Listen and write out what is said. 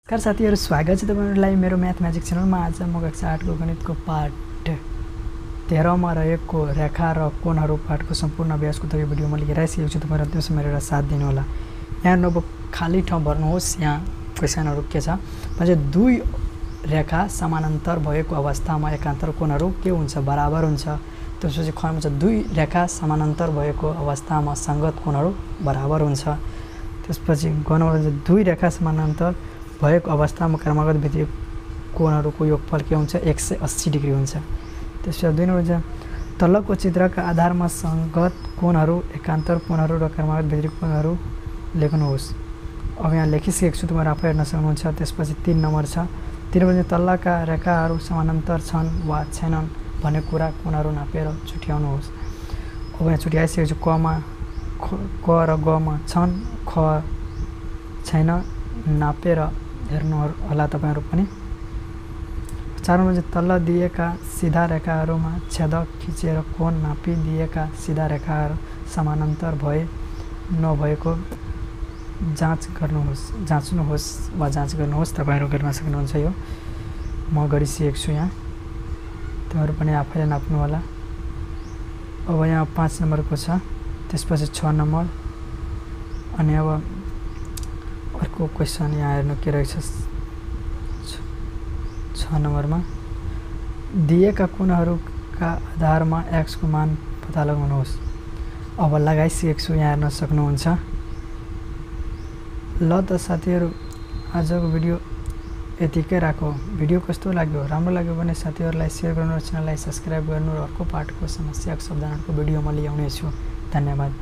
नमस्कार साथीहरु, स्वागत छ तपाईहरुलाई मेरो म्याथ म्याजिक च्यानलमा। आज म कक्षा 8 को गणितको पाठ 13 मा रहेको रेखा र कोणहरु पाठको सम्पूर्ण अभ्यासको यो भिडियो म लिएर आइसकेको छु। तपाईहरु त्यसमा मेरो साथ दिनु होला। यहाँ नब खाली ठाउँ भर्नुहोस्। यहाँ क्वेशनहरु के छ भने दुई रेखा समानान्तर भएको अवस्थामा एकान्तर कोणहरु के हुन्छ, बराबर हुन्छ। त्यसपछि खमा छ दुई रेखा समानान्तर भएको अवस्थामा संगत कोणहरु बराबर हुन्छ। त्यसपछि गणमा दुई रेखा समानान्तर भएको अवस्थामा क्रमागत भित्तिक कोणहरुको योगफल के हुन्छ, 180 डिग्री हुन्छ। त्यसपछि 2 नम्बर छ तलको चित्रका आधारमा संगत कोणहरु, एकान्तर कोणहरु र क्रमागत भित्तिक कोणहरु लेख्नुहोस्। अब यहाँ लेखिसकेको छु, तपाईहरु आफै हेर्न सक्नुहुन्छ। त्यसपछि 3 नम्बर छ 3 नम्बर तलका रेखाहरु समानान्तर छन् वा छैनन् भन्ने कुरा कोणहरु नापेर छुट्याउनुहोस्। अब यहाँ छुट्याइसकेको छु। क र ग मा छन्, ख छैन, नापेर हेर्नु होला तपाईहरु पनि। 4 नम्बर तल दिएका सीधा रेखाहरुमा छेदक खिचेर कोण नापी दिएका सीधा रेखाहरु समानान्तर भए नभएको जाँच्नुहोस् वा जाँच गर्नुहोस्। तपाईहरु गर्न सक्नुहुन्छ। यो म गरिसकेको छु। यहाँ तपाईहरु पनि आफैले नाप्नु होला। अब यहाँ 5 नम्बरको छ। त्यसपछि 6 नम्बर अनि अब अर्को क्वेशन यहाँ हेर्नु के रहेछ। 6 नम्बरमा दिएका कोणहरुका आधारमा x को मान पत्ता लगाउनुहोस्। अब लगाइसकेको छु, यहाँ हेर्न सक्नुहुन्छ। ल त साथीहरु, आजको भिडियो यतिकै राखौं। भिडियो कस्तो लाग्यो, राम्रो लाग्यो भने साथीहरुलाई शेयर गर्नु र च्यानललाई सब्स्क्राइब गर्नु र अर्को पाठको समस्याको समाधानको भिडियो म ल्याउने छु। धन्यवाद।